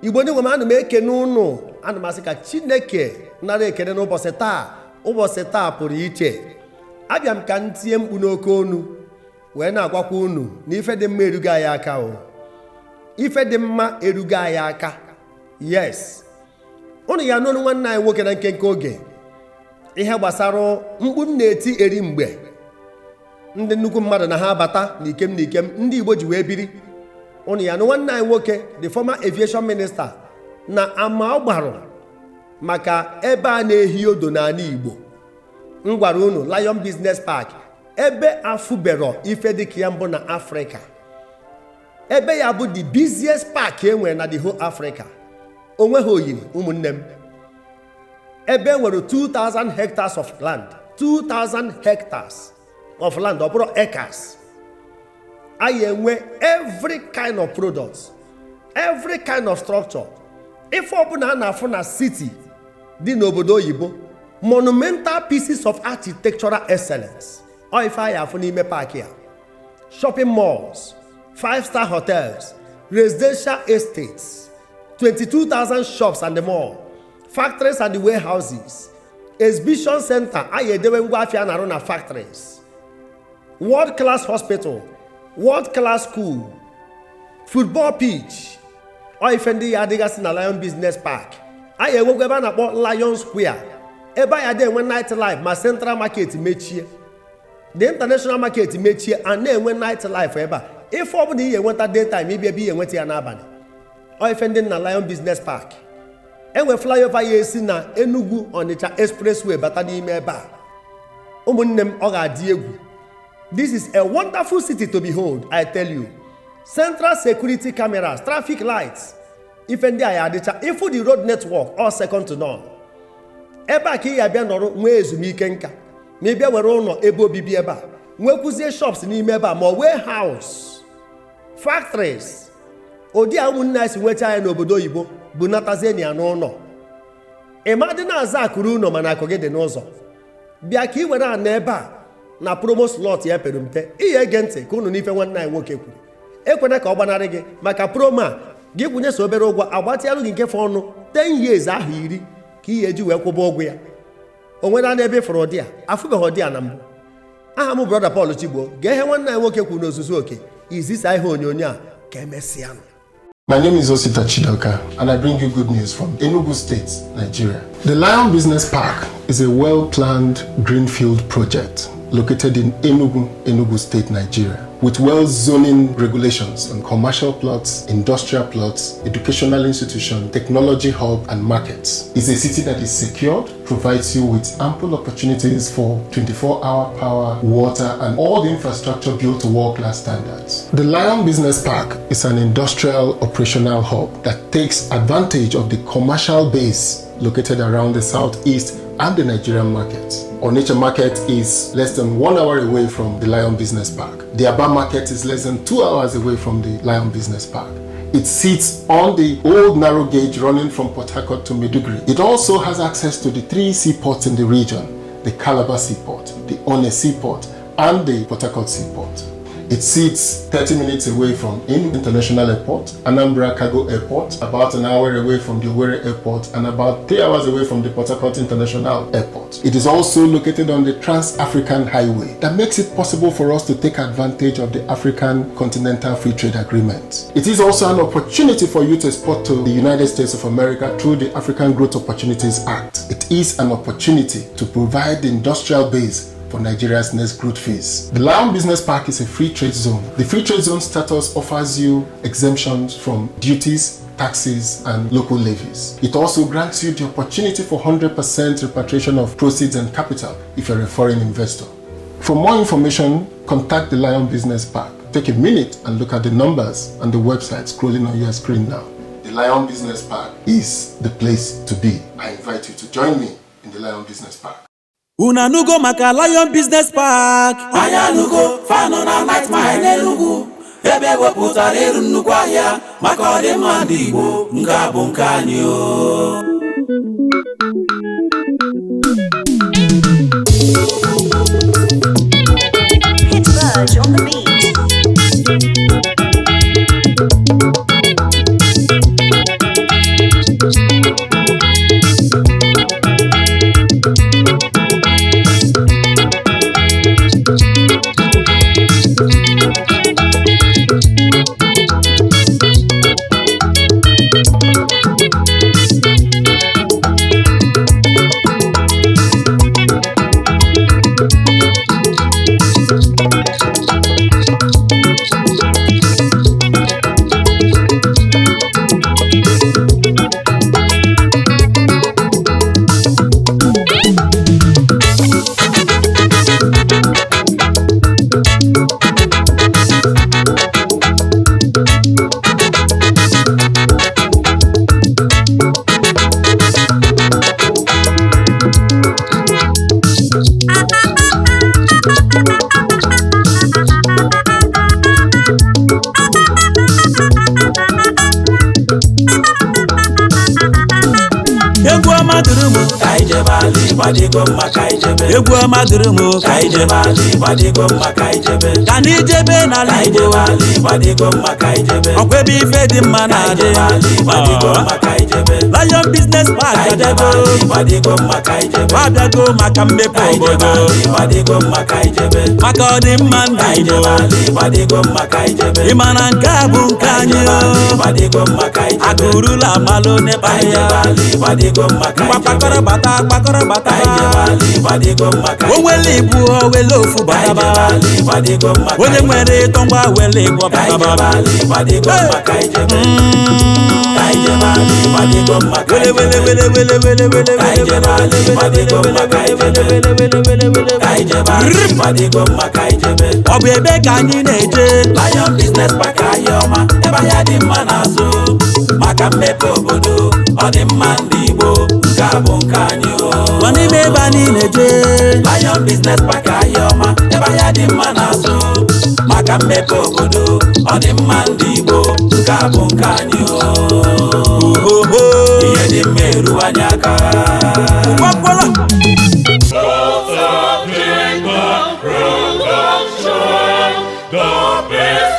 Igbo ndị nwe m ana m ekene unu, ana m asị ka Chineke nara ekene n'ụbọchị taa. Ụbọchị taa pụrụ iche. Abịa m ka m tie mkpu n'oke onu wee na-agwakwa unu na ife dị mma erugo anyị aka o. Ife dị mma erugo anyị aka. Yes. Unu ya n'onu nwanne anyị nwoke na nkenke oge. Ihe gbasara mkpu m na-eti eri mgbe ndị nnukwu mmadụ na ha abata n'ikem ndị Igbo ji wee biri. Unu ya nwanne anyị nwoke, the former aviation minister, na ama ọgbarụ maka ebe a na-ehi odo n'ala Igbo. M gwara unu Lion Business Park, ebe afụbero ife dịka ya mbụ na Africa. Ebe ya bụ the busiest park enwere na the whole Africa. Onwe ha oyiri ụmụnne m. Ebe nwere 2,000 hectares of land. 2,000 hectares of land, ọ bụrụ acres. I enwe every kind of products, every kind of structure. Ife ọbụla a na-afụ na city dị n'obodo oyibo, monumental pieces of architectural excellence. Ọ ife anyị afụ n'ime park ya. Shopping malls, 5-star hotels, residential estates, 22,000 shops and more, factories and warehouses, exhibition center, anyị edewe ngwa afịa na-arụ na factories, world class hospital, world class school, football pitch. Ọ ife ndị ya adịgasị na Lion Business Park. Anyị enwekwa ebe a na-akpọ Lion Square. Ebe anyị adị enwe night life ma Central Market mechie, the international market mechie, a na-enwe night life ebe a. Ife ọ bụla ihe enweta daytime, ibi ebe ihe enweta ya n'abalị. Ọ ife ndị na Lion Business Park. Enwe flyover ya esi na Enugu Onitsha expressway bata n'ime ebe a. Ụmụnne m, ọ ga-adị egwu. This is a wonderful city to behold, I tell you. Central security cameras, traffic lights. Ife ndị a adịcha, ifu the road network, all second to none. Ebe a ka ị abịa nọrọ nwee ezumike nka. Ma ị bịa were ụlọ ebe obibi ebe a. Nwekwuzie shops n'ime ebe a, ma warehouse, factories. Ụdị a ụmụnne anyị si nweta anyị n'obodo oyibo bụ natazie ya n'ụlọ. Ịma dị na-aza akụrụ ụlọ mana akụ gị dị n'ụzọ. Bịa ka ị were ana ebe a na promo slot ya pere mpe. Ihe ege ntị ka unu n'ife nwanne anyị nwoke kwuru. Ekwena ka ọ gbanarị gị maka promo a, gị kwụnye so obere ụgwọ agbatịalụ gị nke fọ ọnụ 10 years ahụ 10 ka ihe eji wee kwụba ụgwọ ya. O nwere na ebe fọrọ dị a, afụbeghị dị a na mbụ. Aha m brother Paul Chigbo, gee ihe nwanne anyị nwoke kwuru n'ozuzu oke. Izisa ihe onyonyo a ka emesịa. My name is Osita Chidoka, and I bring you good news from Enugu State, Nigeria. The Lion Business Park is a well-planned greenfield project located in Enugu State, Nigeria, with well-zoning regulations on commercial plots, industrial plots, educational institution, technology hub, and markets. It's a city that is secured, provides you with ample opportunities for 24-hour power, water, and all the infrastructure built to world-class standards. The Lion Business Park is an industrial operational hub that takes advantage of the commercial base located around the southeast and the Nigerian market. Onitsha market is less than 1 hour away from the Lion Business Park. The Aba market is less than 2 hours away from the Lion Business Park. It sits on the old narrow gauge running from Port Harcourt to Maiduguri. It also has access to the 3 seaports in the region: the Calabar Seaport, the One Seaport, and the Port Harcourt Seaport. It sits 30 minutes away from Enugu International Airport, Anambra Cargo Airport, about an hour away from the Owerri Airport, and about 3 hours away from the Port Harcourt International Airport. It is also located on the Trans-African Highway that makes it possible for us to take advantage of the African Continental Free Trade Agreement. It is also an opportunity for you to export to the United States of America through the African Growth Opportunities Act. It is an opportunity to provide the industrial base for Nigeria's next growth phase. The Lion Business Park is a free trade zone. The free trade zone status offers you exemptions from duties, taxes, and local levies. It also grants you the opportunity for 100% repatriation of proceeds and capital if you're a foreign investor. For more information, contact the Lion Business Park. Take a minute and look at the numbers and the website scrolling on your screen now. The Lion Business Park is the place to be. I invite you to join me in the Lion Business Park. Una nugo maka Lion Business Park. Anya nugo fano na night mine elugu. Ebe wepụtara eru nnukwu ahịa maka ọdịmma ndị Igbo nke a bụ nke anyị o. Hit Verge on the beat. ịgbadigo mma ka ijebe egwu ọma dịrị m ka ijebe ala ịgbadigo mma ka ijebe ka na ijebe n'ala ka Igbo ijebe ala ịgbadigo mma ka ijebe ọkwa ebe ife dị mma na-adị ịgbadigo mma ka ijebe Lion Business Park ka ijebe adego ala ịgbadigo mma ka ijebe abịago maka mmepe ka ijebe obodo ala ịgbadigo mma ka ijebe maka ọdịmma ndị ka Igbo ijebe ala ịgbadigo mma ka ijebe ịma na nke a bụ nke anyị ịgbadigo mma ka ijebe agụrụla amalụ n'ebe ka ijebe ya ala ịgbadigo mma ka ngwa ijebe kpakọrọ bata kpakọrọ bata ka ijebe ala ịgbadigo mma ka o nwere ibu o wele ofu ka ijebe bataba ala ịgbadigo mma ka onye nwere ịtọ ngwa wele ịgwọ ka ijebe bataba ala ịgbadigo mma ka ijebe ka ijebe ala ịgbadigo mma ka wele ijebe wele wele wele wele wele ka ijebe ala ịgbadigo mma ka ijebe ka ijebe ala ịgbadigo mma ka ijebe ọ bụ ebe ka anyị na-eje Lion Business Park ahịa ọma ebe ahịa dị mma n'azụ maka mmepe obodo ọdịmma ndị Igbo nke a bụ nke anyị nọ n'ime ebe anyị na-eje Lion Business Park ahịa ọma ebe ahịa dị mma n'azụ maka mmepe obodo ọdịmma ndị Igbo nke a bụ nke anyị oho ihe dị mma eru anyị aka gbapụla The best